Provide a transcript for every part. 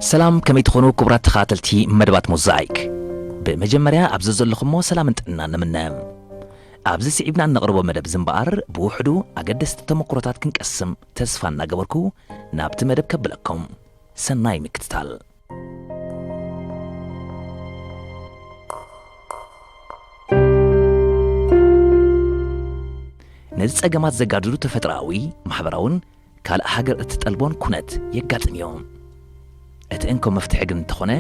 ሰላም፣ ከመይ ትኾኑ ክቡራት ተኸታተልቲ መደባት ሞዛይክ? ብመጀመርያ ኣብዚ ዘለኹሞ ሰላምን ጥዕናን ንምነ። ኣብዚ ስዒብና እነቕርቦ መደብ እዚ እምበኣር ብውሕዱ ኣገደስቲ ተመክሮታት ክንቀስም ተስፋ እናገበርኩ ናብቲ መደብ ከብለኩም። ሰናይ ምክትታል። ነዚ ጸገማት ዘጋድዱ ተፈጥሮኣዊ፣ ማሕበራውን ካልእ ሃገር እትጠልቦን ኩነት የጋጥም እዩ። እቲ እንኮ መፍትሒ ግን እንተኾነ፣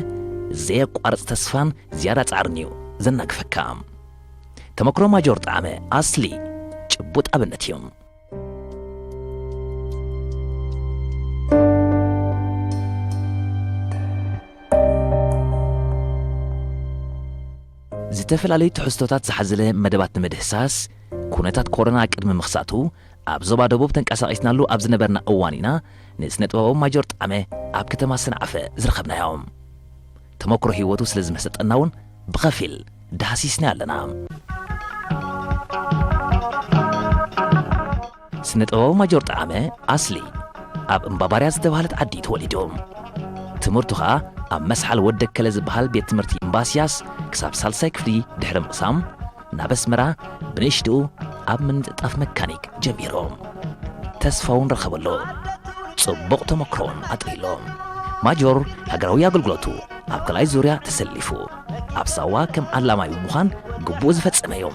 ዘየቋርጽ ተስፋን ዝያዳ ጻዕርን እዩ ዘናግፈካ። ተመክሮ ማጆር ጣዕመ ኣስሊ ጭቡጥ ኣብነት እዩ። ዝተፈላለዩ ትሕዝቶታት ዝሓዘለ መደባት ንምድህሳስ፣ ኩነታት ኮሮና ቅድሚ ምኽሳቱ፣ ኣብ ዞባ ደቡብ ተንቀሳቒስናሉ ኣብ ዝነበርና እዋን ኢና ንስነ ጥበባዊ ማጆር ጣዕመ ኣብ ከተማ ሰንዓፈ ዝረኸብናዮ። ተመክሮ ህይወቱ ስለ ዝመሰጠና እውን ብኸፊል ዳህሲስና ኣለና። ስነ ጥበባዊ ማጆር ጣዕመ ኣስሊ ኣብ እምባባርያ ዝተባህለት ዓዲ ተወሊዱ። ትምህርቱ ኸኣ ኣብ መስሓል ወደከለ ዝበሃል ቤት ትምህርቲ እምባስያስ ክሳብ ሳልሳይ ክፍሊ ድሕሪ ምቕሳም፣ ናብ ኣስመራ ብንእሽትኡ ኣብ ምንጥጣፍ መካኒክ ጀሚሩ። ተስፋ እውን ረኸበሉ። ጽቡቕ ተመክሮን ኣጥሪሉ። ማጆር ሃገራዊ ኣገልግሎቱ ኣብ ካልኣይ ዙርያ ተሰሊፉ፣ ኣብ ሳዋ ከም ዓላማይ ብምዃን ግቡእ ዝፈጸመ እዩ።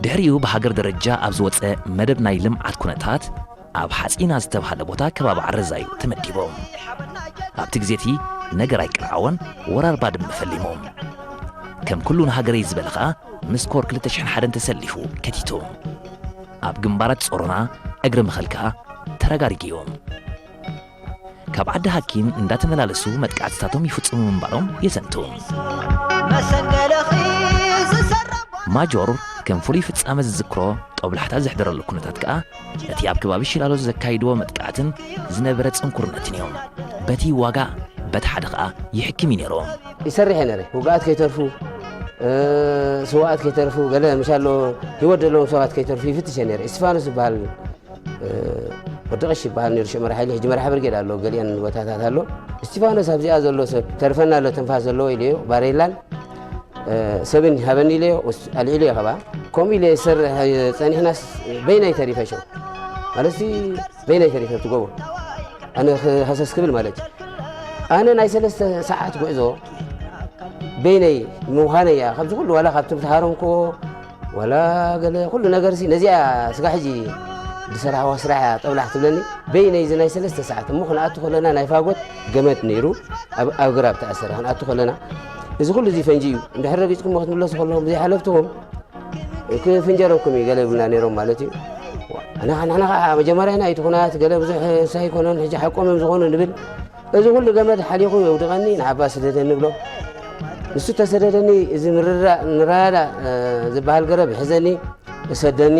ድሕሪኡ ብሃገር ደረጃ ኣብ ዝወጸ መደብ ናይ ልምዓት ኩነታት፣ ኣብ ሓጺና ዝተባህለ ቦታ ከባቢ ዓረዛዩ ተመዲቡ። ኣብቲ ግዜ እቲ ነገር ኣይቀርዓወን፣ ወራር ባድመ ፈሊሙ። ከም ኩሉ ንሃገረይ ዝበለ ኸኣ ምስ ኮር ክልተ ሽሕን ሓደን ተሰሊፉ ከቲቱ። ኣብ ግንባራት ጾሮና፣ እግሪ መኸል ከኣ ተረጋሪጉ እዩ። ካብ ዓዲ ሃኪን እንዳተመላለሱ መጥቃዕትታቶም ይፍጽሙ ምንባሮም የዘንቱ። ማጆር ከም ፍሉይ ፍጻመ ዝዝክሮ ጦብላሕታ ዘሕደረሉ ኩነታት ከኣ እቲ ኣብ ከባቢ ሽላሎ ዘካይድዎ መጥቃዕትን ዝነበረ ጽንኩርነትን እዩ። በቲ ዋጋ በቲ ሓደ ከኣ ይሕክም እዩ ነይሩ። ይሰርሕ እየ ነይረ። ውጉኣት ከይተርፉ፣ እ፣ ስውኣት ከይተርፉ፣ ገለ ምሻሎ ህይወት ዘለዎም ሰባት ከይተርፉ ይፍትሽ እየ ነይረ። እስቲፋኖስ ዝበሃል፣ እ፣ ወዲ ቀሺ ይበሃል ነይሩ፣ ሽዑ መራሒ ሓይሊ፣ ሕጂ መራሒ ብርጌድ ኣሎ፣ ገሊአን ቦታታት ኣሎ። እስቲፋኖስ ኣብዚኣ ዘሎ ሰብ ተርፈና ኣሎ፣ ትንፋስ ዘለዎ ኢለዮ፣ ባሬላን፣ እ፣ ሰብን ሃበኒ ኢለዮ፣ ወስ-፣ ኣልዒለዮ ከባ። ከምኡ ኢለ ዝሰርሕ ጸኒሕናስ በይነይ ተሪፈ ሽዑ። ማለትሲ በይነይ ተሪፈ ኣብቲ ጎቦ። ኣነ ክ-፣ ሃሰስ ክብል ማለት እዩ። ኣነ ናይ ሰለስተ ሰዓት ጉዕዞ በይነይ ምዃነይ እያ። ካብዚ ኩሉ ዋላ ካብ ትምህርቲ ሃረምክዎ፣ ዋላ ገለ ኩሉ ነገርሲ ነዚኣ ስጋ ሕጂ ዝሰራሕዋ ስራሕ እያ ጠብላሕ ትብለኒ። በይነይ እዚ ናይ ሰለስተ ሰዓት እሞ ክንኣቱ ከለና ናይ ፋጎት ገመድ ነይሩ፣ ኣብ፣ ኣብ ግራብ ተኣሰረ። ክንኣቱ ከለና እዚ ኩሉ እዚ ፈንጂ እዩ። እንድሕር ረጊጽኩሞ ክትምለሱ ከለኹም ብዘይሓለፍትኹም ክፍንጀረኩም እዩ ገለ ይብሉና ነይሮም ማለት እዩ። ኣነ ንሕና ከዓ መጀመርያና እዩ እቲ ኩናት ገለ ብዙሕ ሳይኮነን ሕጂ ሓቆም እዮም ዝኾኑ ንብል። እዚ ኩሉ ገመድ ሓሊኹ የውድቐኒ ንዓባ ስደደኒ ብሎ። ንሱ ተሰደደኒ፣ እዚ ምርዳእ ንረዳዳእ፣ እ፣ ዝበሃል ገረብ ይሕዘኒ፣ እሰደኒ።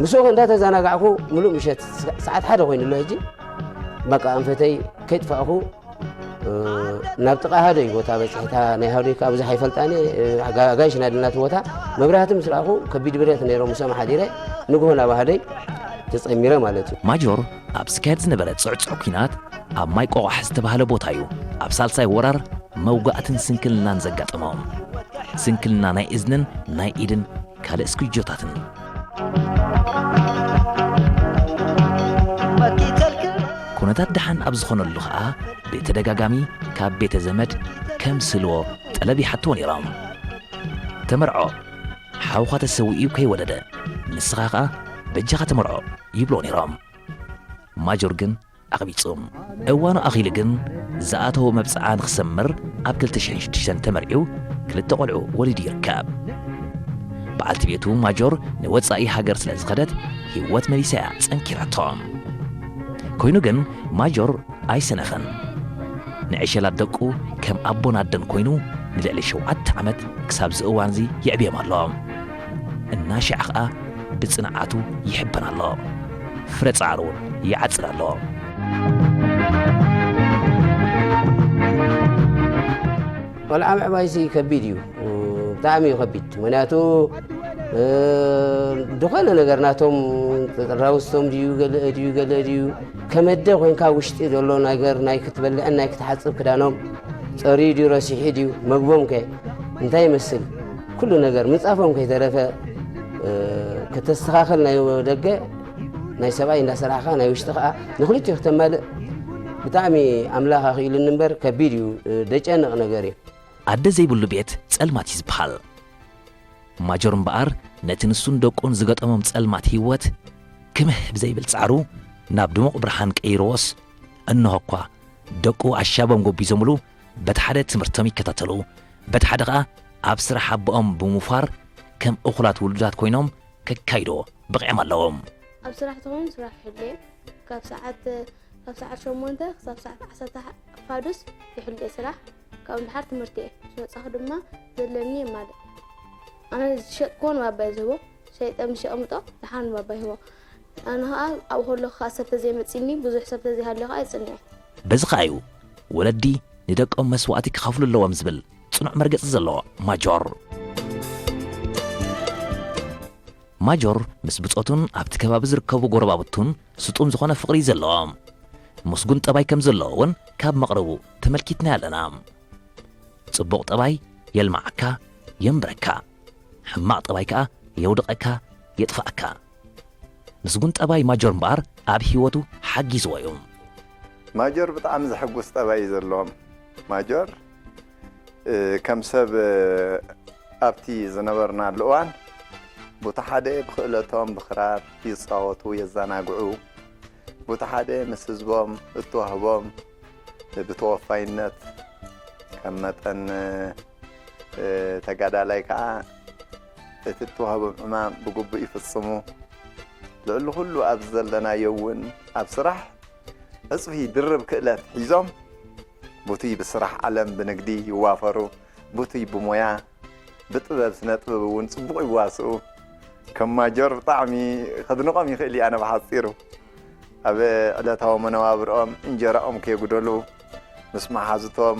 ምስኡ እንዳተዘናጋዕኩ ምሉእ ምሸት ሰዓት ሓደ ኮይኑ ኣሎ ሕጂ። በቃ ኣንፈተይ ከይጥፋእኩ ናብ ጥቓ ሃደይ ቦታ በፂሕታ። ናይ ሃደይ ከዓ ብዙሕ ኣይፈልጣን እየ። ኣጋ-፣ ኣጋይሽ ናድናት ቦታ መብራህቲ ምስ ረኣኹ ከቢድ ብረት ነይሮም፣ ምስኦም ሓዲረ ንግሆ ናብ ሃደይ ተፀሚረ ማለት እዩ። ማጆር ኣብ ዝካየድ ዝነበረ ፅዕፅዕ ኲናት ኣብ ማይ ቆቋሕ ዝተባህለ ቦታ እዩ ኣብ ሳልሳይ ወራር መውጋእትን ስንክልናን ዘጋጠሞም። ስንክልና ናይ እዝንን ናይ ኢድን ካልእ እስኩጆታትን። ኩነታት ደሓን ኣብ ዝኾነሉ ኸኣ ብተደጋጋሚ ካብ ቤተ ዘመድ ከም ስልዎ ጠለብ ይሓትዎ ነይሮም። "ተመርዖ፣ ሓውኻ ተሰዊኡ ከይወለደ፣ ንስኻ ኸኣ በጃኻ ተመርዖ" ይብልዎ ነይሮም። ማጆር ግን ኣቕቢጹ። እዋኑ ኣኺሉ ግን ዝኣተዎ መብጽዓ ንኽሰምር ኣብ ክልተ ሽሕን ሽዱሽተን ተመርዒው ክልተ ቖልዑ ወሊዱ ይርከብ። በዓልቲ ቤቱ ማጆር ንወጻኢ ሃገር ስለ ዝኸደት ህይወት መሊሳ እያ ጸንኪራቶ። ኮይኑ ግን ማጆር ኣይሰነፈን። ንዕሸላት ደቁ ከም ኣቦን ኣደን ኮይኑ ንልዕሊ ሸውዓተ ዓመት ክሳብ እዚ እዋንዚ የዕብዮም ኣሎ። እናሸዐ ኸኣ ብጽንዓቱ ይሕበን ኣሎ። ፍረ ጻዕሩ እውን ይዓጽድ ኣሎ። ቆልዓ ምዕባይሲ ከቢድ እዩ፣ ብጣዕሚ እዩ ከቢድ። ምኽንያቱ እ፣ ዝኾነ ነገር ናቶም ጥራውስቶም ድዩ፣ ገለ ድዩ፣ ገለ ድዩ፣ ከመደ ኮይንካ ውሽጢ ዘሎ ነገር ናይ ክትበልዕን ናይ ክትሓጽብ ክዳኖም ጸርዩ ድዩ፣ ረሲሑ ድዩ፣ መግቦም ከ እንታይ ይመስል፣ ኩሉ ነገር ምንጻፎም ከይተረፈ፣ እ፣ ከተስተኻኸል ናይ ደገ ናይ ሰብኣይ እንዳሰራሕካ ናይ ውሽጢ ከኣ ንኽልቲኡ ክተማልእ ብጣዕሚ ኣምላኽ ኣኽኢሉኒ እምበር ከቢድ እዩ፣ እ፣ ደጨንቕ ነገር እዩ። ኣደ ዘይብሉ ቤት ጸልማት እዩ ዝበሃል። ማጆር እምበኣር ነቲ ንሱን ደቁን ዝገጠሞም ጸልማት ህይወት ክምህ ብዘይብል ጻዕሩ ናብ ድሙቕ ብርሃን ቀይርዎስ፣ እንሆ እኳ ደቁ ኣሻቦም ጎቢዞምሉ በቲ ሓደ ትምህርቶም ይከታተሉ፣ በቲ ሓደ ኸኣ ኣብ ስራሕ ኣቦኦም ብምውፋር ከም እኹላት ውሉዳት ኮይኖም ከካይድዎ በቒዖም ኣለዉ። ኣብ ስራሕ ተኾይኑ ስራሕ ይሕልየ። ካብ ሰዓት፣ ካብ ሰዓት ሸሞንተ ክሳብ ሰዓት ዓሰርተ ሓ-፣ ፋዱስ ይሕልየ ስራሕ። ካብኡ ንደሓር ትምህርቲ እየ። ምስ መጻኹ ድማ ዘለኒ የማልእ። ኣነ ዝሸጥክዎ ንባባይ ዝህቦ፣ ሸይጠ ምስ የቕምጦ ደሓር ንባባይ ይህቦ። ኣነ ኸኣ ኣብኡ ከለኹ ኸኣ ሰብ ተዘይመጺኒ፣ ብዙሕ ሰብ ተዘይሃልዩ ኸኣ ይጽንዕ። በዚ ኸኣ እዩ ወለዲ ንደቆም መስዋእቲ ክኸፍሉ ኣለዎም ዝብል ጽኑዕ መርገጺ ዘለዎ ማጆር። ማጆር ምስ ብጾቱን ኣብቲ ከባቢ ዝርከቡ ጎረባብቱን ስጡም ዝኾነ ፍቕሪ እዩ ዘለዎ። ምስጉን ጠባይ ከም ዘለዎ እውን ካብ መቕርቡ ተመልኪትና ኣለና። ጽቡቕ ጠባይ የልማዓካ፣ የንብረካ። ሕማቕ ጠባይ ከኣ የውድቐካ፣ የጥፍኣካ። ምስጉን ጠባይ ማጆር እምበኣር ኣብ ህይወቱ ሓጊዝዎ እዩ። ማጆር ብጣዕሚ ዘሐጉስ ጠባይ እዩ ዘለዎም። ማጆር፣ እ፣ ከም ሰብ፣ እ፣ ኣብቲ ዝነበርናሉ እዋን፣ ቡቲ ሓደ ብክእለቶም ብክራር ይጻወቱ፣ የዘናግዑ። ቡቲ ሓደ ምስ ህዝቦም እተዋህቦም ብተወፋይነት ከም መጠን፣ እ፣ ተጋዳላይ ከኣ እቲ እተዋህቦም ዕማም ብግቡእ ይፍጽሙ። ልዕሊ ኩሉ ኣብዚ ዘለናዮ እውን ኣብ ስራሕ ዕጽፊ ድርብ ክእለት ሒዞም፣ ቡቲ ብስራሕ ዓለም ብንግዲ ይዋፈሩ፣ ቡቲ ብሞያ፣ ብጥበብ፣ ስነ ጥበብ እውን ጽቡቕ ይዋስኡ። ከም ማጆር ብጣዕሚ ከድንቖም ይኽእል እየ ኣነ ብሓጺሩ። ኣብ ዕለታዊ መነባብርኦም እንጀራኦም ከየጉደሉ፣ ምስ መሓዙቶም፣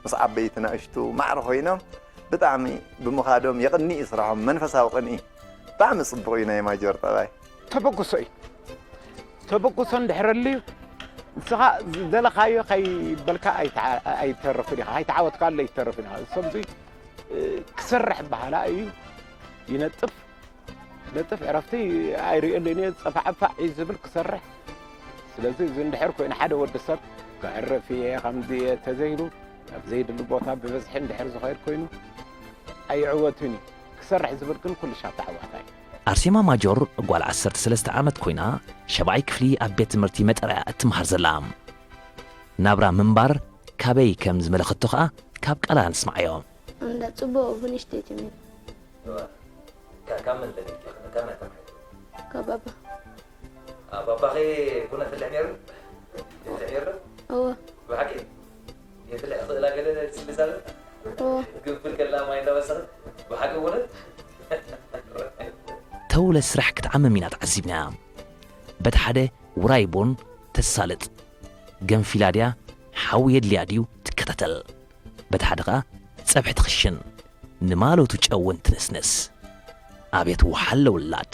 ምስ ዓበይቲ ናእሽቱ ማዕረ ኮይኖም ብጣዕሚ ብምኻዶም የቕንእ እዩ ስራሖም፣ መንፈሳዊ ቅንኢ። ብጣዕሚ ጽቡቕ እዩ ናይ ማጆር ጠባይ። ተበግሶ እዩ። ተበግሶ እንድሕር ኣልዩ፣ ንስኻ ዝደለኻዮ ከይበልካ ኣይትዓ-፣ ኣይተርፍን ኢኻ፣ ከይተዓወትካሉ ኣይትተርፍን ኢኻ። እሶምዚ፣ እ፣ ክሰርሕ በሃላ እዩ፣ ይነጥፍ፣ ነጥፍ ዕረፍቲ ኣይርእየሉን እየ፣ ጸፋዕፋዕ እዩ ዝብል ክሰርሕ። ስለዚ እዚ እንድሕር ኮይኑ ሓደ ወዲ ሰብ ከዕርፍ እየ፣ ከምዚ እየ ተዘይሉ፣ ኣብ ዘይድሊ ቦታ ብብዝሒ እንድሕር ዝኸይድ ኮይኑ ኣይዕወትን እዩ። ክሰርሕ ዝብል ግን ኩሉ ሻብ ተዓዋታይ። ኣርሴማ ማጆር ጓል ዓሰርተ ሰለስተ ዓመት ኮይና፣ ሻብዓይ ክፍሊ ኣብ ቤት ትምህርቲ መጠርያ እትመሃር ዘላ። ናብራ ምንባር ካበይ ከም ዝመለኸቶ ኸኣ ካብ ቃላ ንስማዓዮ። እንዳ ጽቡቕ ብንእሽተይ ትምህር። እዋ፣ ካ-፣ ካብ መን ለሚድኪ? ካብ ናይ ተምሃር? ካብ ባባ። ኣብ ባባኺ ቡና ትልሕ ነይሩ? ትልሕ ነይሩ? እወ። ብሓቂ? የትልሕ ክእላ ገለ ትስሊ ሳለ? እወ። ግብል ከላ ማይ እንዳወሰኸ? ብሓቂ እውነት? ተውለ ስራሕ ክትዓምም ኢና ተዓዚብናያ። በቲ ሓደ ውራይ ቡን ተሳልጥ። ገንፊላ ድያ ሓዊ የድልያ ድዩ ትከታተል። በቲ ሓደ ኸኣ ጸብሒ ትኽሽን። ንማለቱ ጨውን ትንስንስ። ኣቤት ወሓለ ውላድ።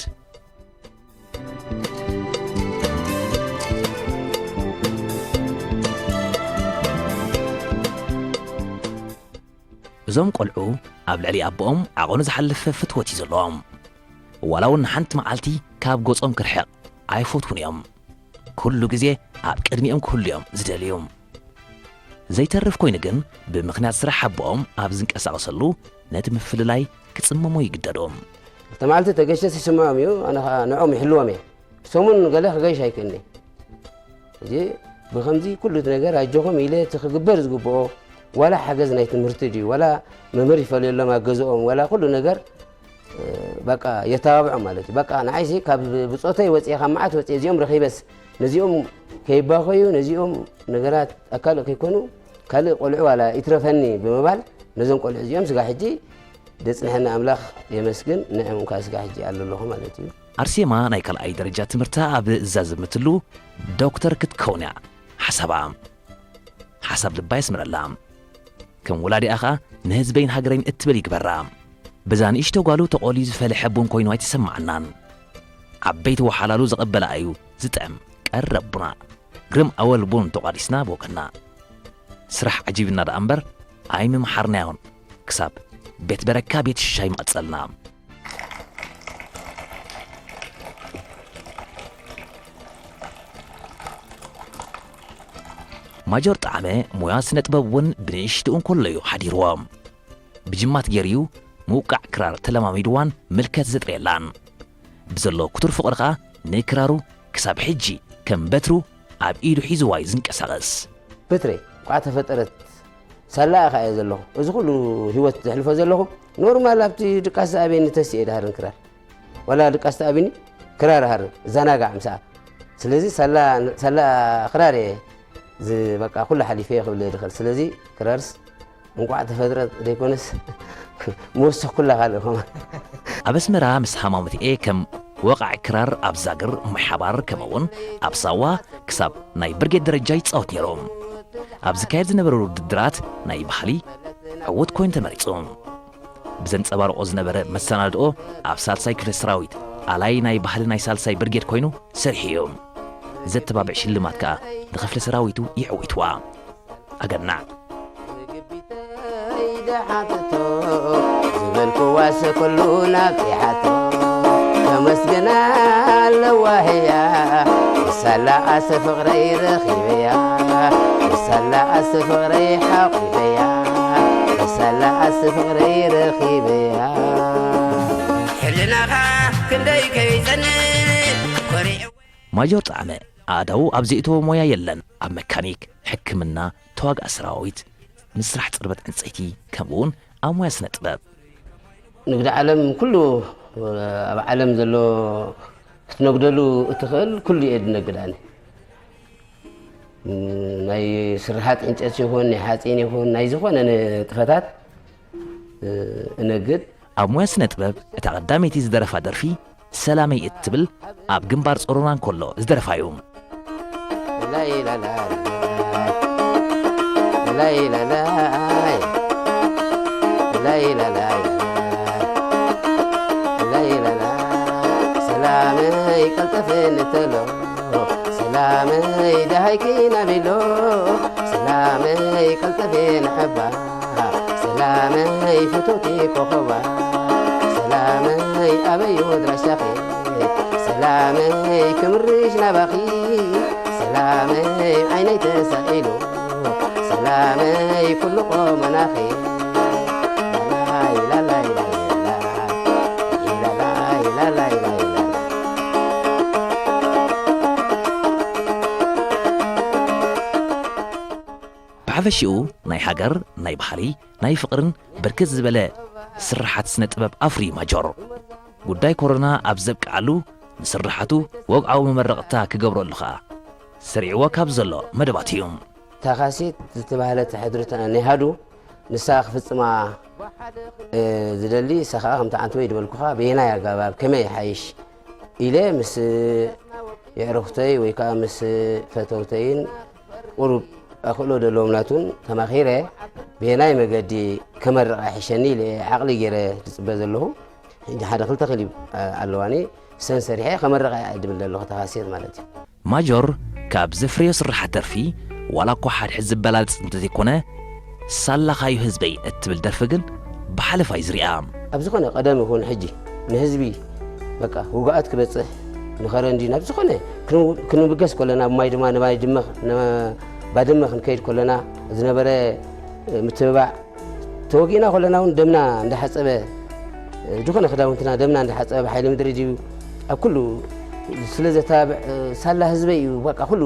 እዞም ቆልዑ ኣብ ልዕሊ ኣቦኦም ዓቐኑ ዝሓለፈ ፍትወት እዩ ዘለዎም። ዋላ እውን ንሓንቲ መዓልቲ ካብ ገጾም ክርሕቕ ኣይፈትዉን እዮም። ኩሉ ግዜ ኣብ ቅድሚኦም ክህሉ እዮም ዝደልዩ። ዘይተርፍ ኮይኑ ግን፣ ብምኽንያት ስራሕ ኣቦኦም ኣብ ዝንቀሳቐሰሉ ነቲ ምፍልላይ ክጽመሙ ይግደዱ። ክልተ መዓልቲ ተገሽተስ ይስምዖም እዩ፣ ኣነ ኸኣ ንዕኦም ይሕልዎም እየ። ሰሙን ገለ ክገይሽ ኣይክእልኒ። እዚ ብኸምዚ ኩሉ ነገር ኣጆኹም ኢለ እቲ ክግበር ዝግብኦ ዋላ ሓገዝ ናይ ትምህርቲ ድዩ፣ ዋላ መምህር ይፈልየሎም ኣብ ገዝኦም፣ ዋላ ኩሉ ነገር፣ እ፣ በቃ የተባብዖም ማለት እዩ። በቃ ንዓይሲ ካብ ብጾተይ ወጽየ፣ ካብ መዓት ወጽየ፣ እዚኦም ረኺበስ ነዚኦም ከይባኸዩ፣ ነዚኦም ነገራት ኣካል ከይኮኑ፣ ካልእ ቆልዑ ዋላ ይትረፈኒ ብምባል ነዞም ቆልዑ እዚኦም ስጋ ሕጂ ደጽንሐና ኣምላኽ የመስግን፣ ንዕኦም ከኣ ስጋ ሕጂ ኣሎ ኣለኹ ማለት እዩ። ኣርሴማ ናይ ካልኣይ ደረጃ ትምህርታ ኣብ እዛ ዘምትሉ ዶክተር ክትከውን እያ ሓሳባ። ሓሳብ ልባ የስምረላ። ከም ወላዲኣ ኸኣ ንህዝበይን ሃገረይን እትብል ይግበራ። በዛ ንእሽቶ ጓሉ ተቖልዩ ዝፈለሐ ቡን ኮይኑ ኣይተሰማዓናን። ዓበይቲ ወሓላሉ ዝቐበላ እዩ ዝጥዕም ቀረብ ቡና። ግርም ኣወል ቡን ተቋዲስና ብወገንና። ስራሕ ዓጂብና ደኣ እምበር ኣይምምሓርናዮን። ክሳብ ቤት በረካ ቤት ሽሻይ ምቐጸልና። ማጆር ጣዕመ ሞያ ስነ ጥበብ እውን ብንእሽትኡ እንከሎ እዩ ሓዲርዎ። ብጅማት ገይሩ እዩ ምውቃዕ ክራር ተለማሚድዋን ምልከት ዘጥርየላን። ብዘሎ ክቱር ፍቕሪ ኸኣ ንክራሩ ክሳብ ሕጂ ከም በትሩ ኣብ ኢዱ ሒዝዋ እዩ ዝንቀሳቐስ። በትረይ እኳ ተፈጠረት ሳላ ኢኻ እየ ዘለኹ። እዚ ኩሉ ህይወት ዘሕልፎ ዘለኹ ኖርማል ኣብቲ ድቃስ ዝኣበየኒ ተሲኤ ድሃርን ክራር። ዋላ ድቃስ ተኣቢኒ ክራር ሃርን እዘናጋዕ ምስኣ። ስለዚ ሳላ፣ ሳላ ክራር እየ ዝ-፣ በቃ ኩሉ ሓሊፈ እየ ክብል እየ ድኽእል። ስለዚ ክራርስ እንቋዕ ተፈጥረት ዘይኮነስ ምወሰኹላ ካልእ ከማን። ኣብ ኣስመራ ምስ ሃማሙትኤ ከም ወቓዒ ክራር ኣብ ዛግር ማይ ሓባር ከምኡውን ኣብ ሳዋ ክሳብ ናይ ብርጌድ ደረጃ ይጻወት ነይሩ። ኣብ ዝካየድ ዝነበረ ውድድራት ናይ ባህሊ ዕዉት ኮይኑ ተመሪጹ። ብዘንጸባርቖ ዝነበረ መሰናድኦ ኣብ ሳልሳይ ክፍለ ሰራዊት ኣላይ ናይ ባህሊ ናይ ሳልሳይ ብርጌድ ኮይኑ ሰሪሑ እዩ። ዘተባብዕ ሽልማት ከኣ ንክፍለ ሰራዊቱ የዕዊትዋ። ኣገናዕ። ግቢተይ ደሓተቶ ዝበልኩዋስ ኩሉ ናብጺሓቶ። ተመስገና ኣለዋ ህያ፣ ንሳላ ኣሰ ፍቕረይ ረኺበያ። ንሳላ ኣሰ ፍቕረይ ሓቑፈያ። ንሳላ ኣሰ ፍቕረይ ረኺበያ። ሕልናኻ ክንደይ ከይጸንዕ ኮሪዑ። ማጆር ጣዕመ ኣእዳዉ ኣብ ዘእተዎ ሞያ የለን። ኣብ መካኒክ፣ ሕክምና፣ ተዋጋኢ ሰራዊት፣ ምስራሕ ጽርበት ዕንጸይቲ፣ ከምኡውን ኣብ ሞያ ስነ ጥበብ። ንግዲ ዓለም ኩሉ ኣብ ዓለም ዘሎ ክትነግደሉ እትኽእል ኩሉ እየ ዝነግድ ኣነ። ናይ ስርሓት ዕንጨት ይኹን፣ ናይ ሓፂን ይኹን፣ ናይ ዝኾነ ንጥፈታት እነግድ። ኣብ ሞያ ስነ ጥበብ እታ ቀዳመይቲ ዝደረፋ ደርፊ ሰላመይ እትብል ኣብ ግንባር ጾሮና እንከሎ ዝደረፋ እዩ። ላይላላይ፣ ላይላላይ፣ ላይላላይ፣ ላይላላይ፣ ሰላመይ ቀልጠፍኒ ተሎ፣ ሰላመይ ደሃይኪ ናበሎ፣ ሰላመይ ቀልጠፌ ንሐባ። ሰላመይ ፍቶቲ ኮኸባ፣ ሰላመይ ኣበዩ ድራሻኺ፣ ሰላመይ ክምርሽ ናባኺ፣ ሰላመይ ዓይነይ ተሳኢሉ፣ ሰላመይ ኩሉ ቆመናኺ። ላላይ ላላይ ላላይ ላላይ ላላይ ላላይ ላላይ። ብሓፈሽኡ ናይ ሃገር፣ ናይ ባህሊ፣ ናይ ፍቕርን ብርክት ዝበለ ስርሓት ስነ ጥበብ ኣፍርዩ ማጆር። ጉዳይ ኮሮና ኣብ ዘብቅዓሉ ንስርሓቱ ወግዓዊ መመረቕታ ክገብረሉ ኸኣ ሰሪዕዎ ካብ ዘሎ መደባት እዩ። እታ ካሴት ዝተባህለት ሕድሪ ተ-፣ ናይ ሃዱ ንሳ ክፍጽማ፣ እ፣ ዝደሊ፣ ንሳ ኸኣ ከምቲ ዓንተወይ ዝበልኩኻ ብየናይ ኣገባብ ከመይ ይሓይሽ ኢለ ምስ የዕሩኽተይ ወይ ከኣ ምስ ፈተውተይን ቁሩብ ኣኽእሎ ዘለዎም ናቱን ተማኺረ ብየናይ መገዲ ከመርቓ ይሕሸኒ ኢለ ዓቕሊ ገይረ ዝጽበ ዘለኹ። ሕጂ ሓደ ክልተ ክሊብ ኣለዋኒ፣ ሰን ሰሪሐ ከመርቓ እየ ዕድም ዘለኹ፣ ተኻሲር ማለት እዩ። ማጆር ካብ ዘፍረዮ ስርሓት ደርፊ ዋላ እኳ ሓድሕድ ዝበላልጽ እንተዘይኮነ፣ ሳላኻዩ ህዝበይ እትብል ደርፊ ግን ብሓለፋ እዩ ዝሪኣ። ኣብ ዝኾነ ቀደም ይኹን ሕጂ ንህዝቢ በቃ ውግኣት ክበጽሕ ንኸረንዲ ናብ ዝኾነ ክን-፣ ክንብገስ ከለና፣ ብማይ ድማ ንማይ ድመ፣ ን-፣ ባድመ ክንከይድ ከለና ዝነበረ ምትብባዕ፣ ተወጊእና ከለና እውን ደምና እንዳሓጸበ፣ ዝኾነ ክዳውንትና ደምና እንዳሓጸበ ብሓይሊ ምድሪ ድዩ ኣብ ኩሉ ስለ ዘተባብዕ፣ ሳላ ህዝበይ እዩ በቃ ኩሉ።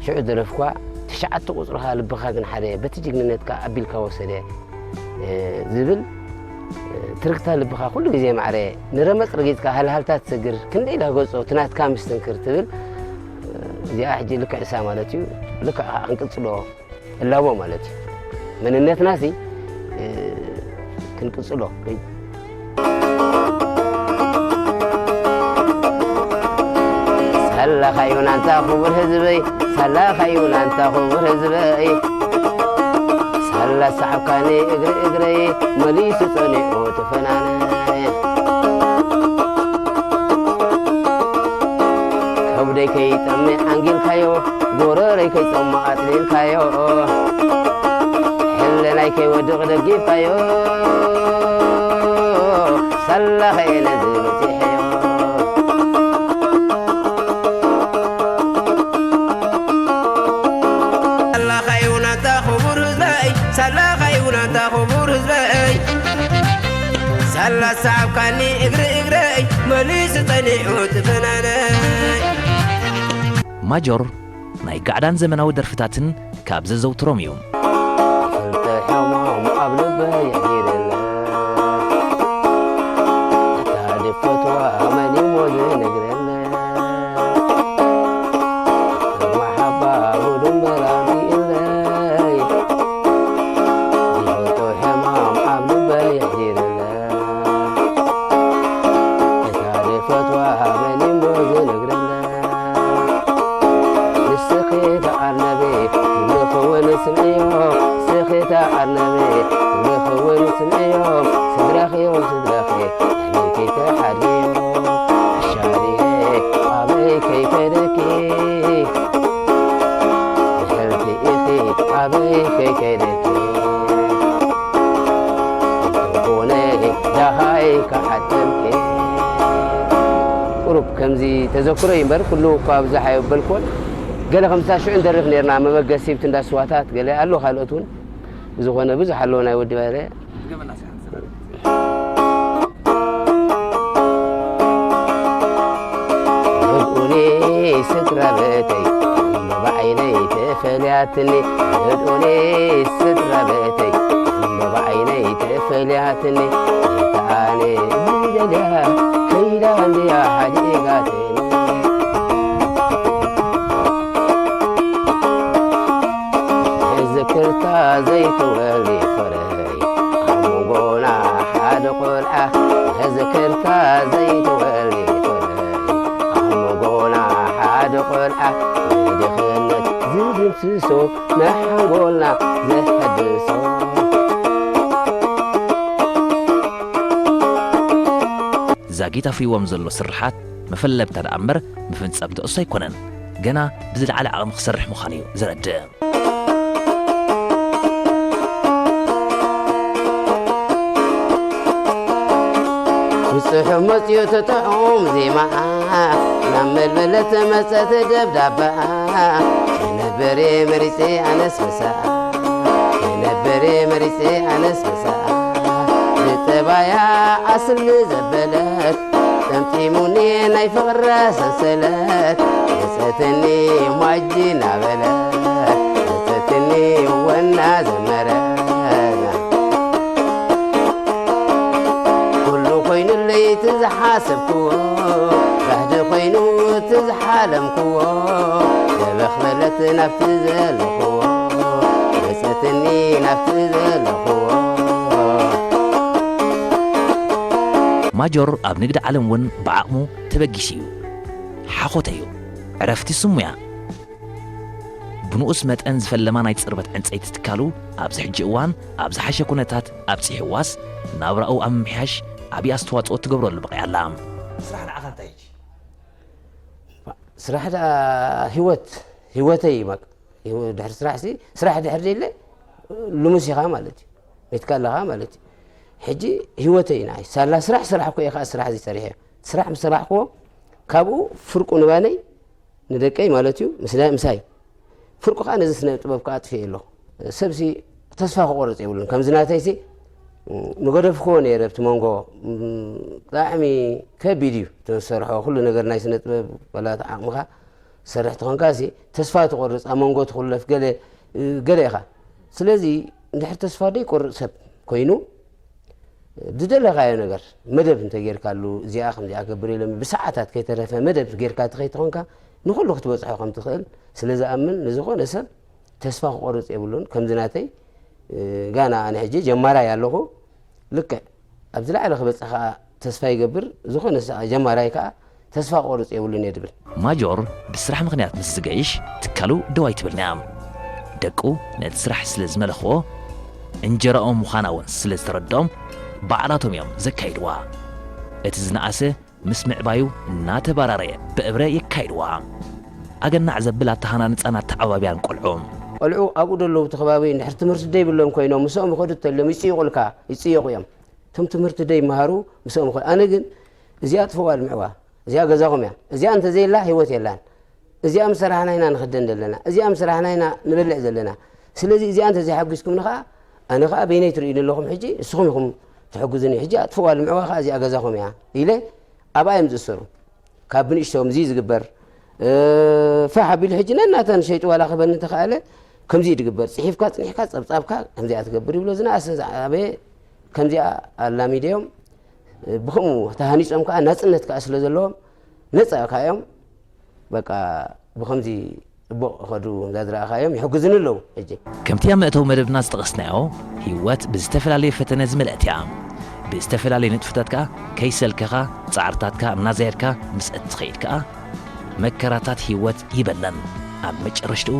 ሽዑ ደረፍኳ ትሽዓተ ቁጽርኻ ልብኻ ግን ሓደ በቲ ጅግንነትካ ኣቢልካ ወሰደ ዝብል ትርክታ ልብኻ ኩሉ ግዜ ማዕረ ንረመጽ ረጊጽካ ሃልሃልታ ትሰግር ክንደይ ኢላ ገጾ ትናትካ ምስትንክር ትብል። እዚኣ ሕጂ ልክዕ እሳ ማለት እዩ። ልክዕ ከዓ ክንቅጽሎ እላቦ ማለት እዩ። መንነትናሲ፣ እ፣ ክንቅጽሎ። ሳላኻዩ ናንታ ክቡር ህዝበይ፣ ሳላኻዩ ናንታ ክቡር ህዝበይ። ላሳዕብካኒ እግሪ እግረይ መሊሱ ጸኒዑ ተፈናነይ። ከብደይ ከይጠምዕ ኣንጊልካዮ፣ ጎረረይ ከይጸሞ ኣጽሊልካዮ፣ ሕልናይ ከይወድቕ ደጊፍካዮ፣ ሳላኸየ ነዚ በጺሐዮ። ሳላኸዩ ናታ ክቡር ህዝበይ፣ ሳላኸዩ ናታ ክቡር ህዝበይ፣ ሳላ ሳብካኒ እግሪ እግረይ፣ መሊሱ ጸኒዑ ትፈናነይ። ማጆር ናይ ጋዕዳን ዘመናዊ ደርፍታትን ካብ ዘዘውትሮም እዩ። ክልተ ሕማም ኣብ ልበይ የሕዲረለ፣ እታ ድፈትዋ መን እሞ ዝነግረለ? ማሓባ ጉድ እምበር ኣምጺእለይ፣ ዝፈቶ ሕማም ኣብ ልበይ የሕዲረለ፣ እታ ድፈትዋ መን እሞ ዝነግረለ? ንስኺ ተኣርነቢ ዝብልኺ እውን ስምዕዮ፣ ንስኺ ተኣርነቢ ዝብልኺ እውን ስምዕዮ፣ ስድራኺ እዮም ስድራኺ፣ ኣሕሊልኪ ተሓድግዮ። ኣሻድየ ኣበይ ከይከደኪ፣ ድሕርቲ ኢኺ ኣበይ ከይከደኪ፣ እንተኾነ ደሃይ ክሓተልኪ። ቁሩብ ከምዚ ተዘክሮ እዩ እምበር፣ ኩሉ እኳ ብዝሕ ኣይበልኩዎን። ገለ ከምታ ሽዑ ንደርፍ ነርና፣ መበገሲ ብቲ እንዳ ስዋታት ገለ ኣሎ፣ ካልኦት እውን። ብዝኾነ ብዙሕ ኣሎ ናይ ወዲ ባይረ። ርድኡኒ ስድራ ቤተይ፣ እሞ ብዓይነይ ተፈልያትኒ። ርድኡኒ ስድራ ቤተይ፣ እሞ ብዓይነይ ተፈልያትኒ። እታ ኣነ ዝደልያ ከይዳ እንድያ ሓዲጋትኒ። ዝክርታ ዘይትወሊ ፍረይ፣ ኣብ መንጎና ሓደ ቆልዓ። ዝክርታ ዘይትወሊ ፍረይ፣ ኣብ መንጎና ሓደ ቆልዓ። ንድኽነት ዝድምስሶ፣ ንሓንጎልና ዘሐድሶ። ዛጊት ኣፍርይዎም ዘሎ ስርሓት መፈለብታ ደኣ እምበር መፈጸምትኦስ ኣይኮነን። ገና ብዝለዓለ ዓቕሚ ክሰርሕ ምዃኑ እዩ ዘረድእ። ብጽሑፍ መጽዮ ተጥዑም ዜማኣ፣ ናብ መልመለት መጸት ደብዳባኣ። የነብር መሪጸ ኣነስ ምሳኣ፣ የነብር መሪጸ ኣነስ ምሳኣ። ብጠባያ ኣስል ዘበለት፣ ጠምጢሙኒ ናይ ፍቕራ ሰንሰለት። መጸትኒ ሟጂ እናበለት፣ መጸትኒ ወና ዘመረት። ኩሉ ኮይኑለይ እቲ ዝሓሰብክዎ፣ ጋህዲ ኮይኑ እቲ ዝሓለምክዎ። ደበኽ በለት ናብቲ ዘለኽዎ፣ መጸትኒ ናብቲ ዘለኽዎ። ማጆር ኣብ ንግዲ ዓለም እውን ብዓቕሙ ተበጊሱ እዩ። ሓኾተ እዩ። ዕረፍቲ ስሙያ። ብንኡስ መጠን ዝፈለማ ናይ ጽርበት ዕንጸይቲ ትካሉ ኣብዚ ሕጂ እዋን ኣብ ዝሓሸ ኩነታት ኣብጺሕዋስ፣ ናብራኡ ኣብ ምምሕያሽ ዓቢ ኣስተዋጽኦ ትገብረሉ በቒዓ ኣላ። ስራሕ ንዓኻ እንታይ እዩ? ስራሕ ደኣ ህይወት፣ ህይወተይ እዩ። ማቅ-፣ ህይወ-፣ ድሕሪ ስራሕ ሲ፣ ስራሕ ድሕሪ ደለ ልሙስ ኢኻ ማለት እዩ። ሜትካ ኣለኻ ማለት እዩ። ሕጂ ህይወተይ እዩ ንዓይ። ሳላ ስራሕ፣ ስራሕ እኮ እየ ኸዓ ስራሕ እዚ ሰሪሐ። ስራሕ ምስ ሰራሕክዎ፣ ካብኡ ፍርቁ ንባነይ ንደቀይ ማለት እዩ፣ ምስ ናይ ምሳይ። ፍርቁ ከኣ ነዚ ስነ ጥበብ ከኣ ኣጥፊኤ ኣለኹ። ሰብሲ ተስፋ ክቆርጽ የብሉን። ከምዚ ናተይሲ፣ ም፣ ምገደፍክዎ ነይረ ኣብቲ መንጎ። ም፣ ብጣዕሚ ከቢድ እዩ እቲ ዝሰርሖ። ኩሉ ነገር ናይ ስነ ጥበብ፣ ዋላ እቲ ዓቕምኻ ትሰርሕ ተኾንካሲ፣ ተስፋ ትቆርጽ፣ ኣብ መንጎ ትኹለፍ፣ ገለ፣ ገለ ኢኻ። ስለዚ፣ እንድሕር ተስፋ ዘይቆርጽ ሰብ ኮይኑ፣ ዝደለኻዮ ነገር መደብ እንተጌርካሉ፣ እዚኣ ከምዚኣ ገብር ኢሎም ብሰዓታት ከይተረፈ መደብ ጌርካ ትኸይድ ተኾንካ፣ ንኹሉ ክትበጽሖ ከም ትኽእል ስለ ዝኣምን፣ ንዝኾነ ሰብ ተስፋ ክቆርጽ የብሉን። ከምዚ ናተይ፣ እ፣ ጋና ኣነ ሕጂ ጀማራይ ኣለኹ። ልክዕ ኣብ ዝለዓለ ክበጽሕ ከኣ ተስፋ ይገብር። ዝኾነ ሰ-፣ ጀማራይ ከኣ ተስፋ ክቆርጽ የብሉን እየ ድብል። ማጆር ብስራሕ ምኽንያት ምስ ዝገይሽ፣ ትካሉ ደው ኣይትብልን እያ። ደቁ ነቲ ስራሕ ስለ ዝመለኽዎ፣ እንጀራኦም ምዃና እውን ስለ ዝተረድኦም ባዕላቶም እዮም ዘካይድዋ። እቲ ዝነኣሰ ምስ ምዕባዩ እናተባራረየ ብእብረ የካይድዋ። ኣገናዕ ዘብል ኣተሃናንጻን ኣተዓባብያን ቆልዑ። ቆልዑ ኣብኡ ደለዉ እቲ ከባቢ እንድሕር ትምህርቲ ደይብሎም ኮይኖም ምስኦም ይኸዱ ተልዮም ይጽይቑልካ፣ ይጽየቑ እዮም። እቶም ትምህርቲ ደይመሃሩ ምስኦም ይኸዱ። ኣነ ግን እዚኣ ጥፍዋ ልምዕዋ፣ እዚኣ ገዛኹም እያ። እዚኣ እንተዘይላ ህይወት የላን። እዚኣ ምስ ሰራሕና ኢና ንኽደን ዘለና። እዚኣ ምስ ሰራሕና ኢና ንበልዕ ዘለና። ስለዚ እዚኣ እንተዘይሓጒዝኩምኒ ኸዓ ኣነ ኸዓ በይነይ ትርእዩኒ ኣለኹም ሕጂ፣ ንስኹም ኢኹም ትሕግዙኒ። ሕጂ ኣጥፍዋ ልምዕዋ ኸዓ እዚኣ ገዛኹም እያ ኢለ ኣብኣ እዮም ዝእሰሩ። ካብ ብንእሽቶ ከምዚ ዝግበር፣ እ፣ ፋሕ ኣቢሉ ሕጂ ነናተን ሸይጡ ዋላ ክበኒ እንተኸኣለ ከምዚ እዩ ዝግበር። ጽሒፍካ ጽኒሕካ ጸብጻብካ ከምዚኣ ትገብር ይብሎ። ዝነኣሰ ዝዓበየ ከምዚኣ ኣላሚደዮም፣ እ፣ ብኸምኡ ተሃኒጾም ከኣ ናጽነት ከኣ ስለ ዘለዎም ነጻ ከኣ እዮም። በቃ ብኸምዚ ጽቡቕ ይኸዱ፣ እዛ ዝረኣኻዮም ይሕግዙኒ ኣለዉ። ሕጂ ከምቲ ኣብ መእተዊ መደብና ዝጠቐስናዮ፣ ህይወት ብዝተፈላለየ ፈተነ ዝመልአት እያ። ብዝተፈላለየ ንጥፈታት ከኣ ከይሰልከኻ ጻዕርታትካ እናዘየድካ ምስ እትኸይድ ከኣ መከራታት ህይወት ይበነን ኣብ መጨረሽትኡ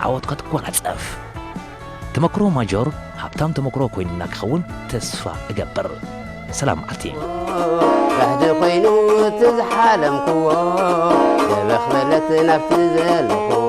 ዓወት ክትጎናጸፍ። ተመክሮ ማጆር ሃብታም ተመክሮ ኮይኑና ክኸውን ተስፋ እገብር። ሰላም መዓልቲ። ጋህዲ ኮይኑ እቲ ዝሓለምክዎ፣ ደበኽ በለት ናብቲ ዘለኹዎ።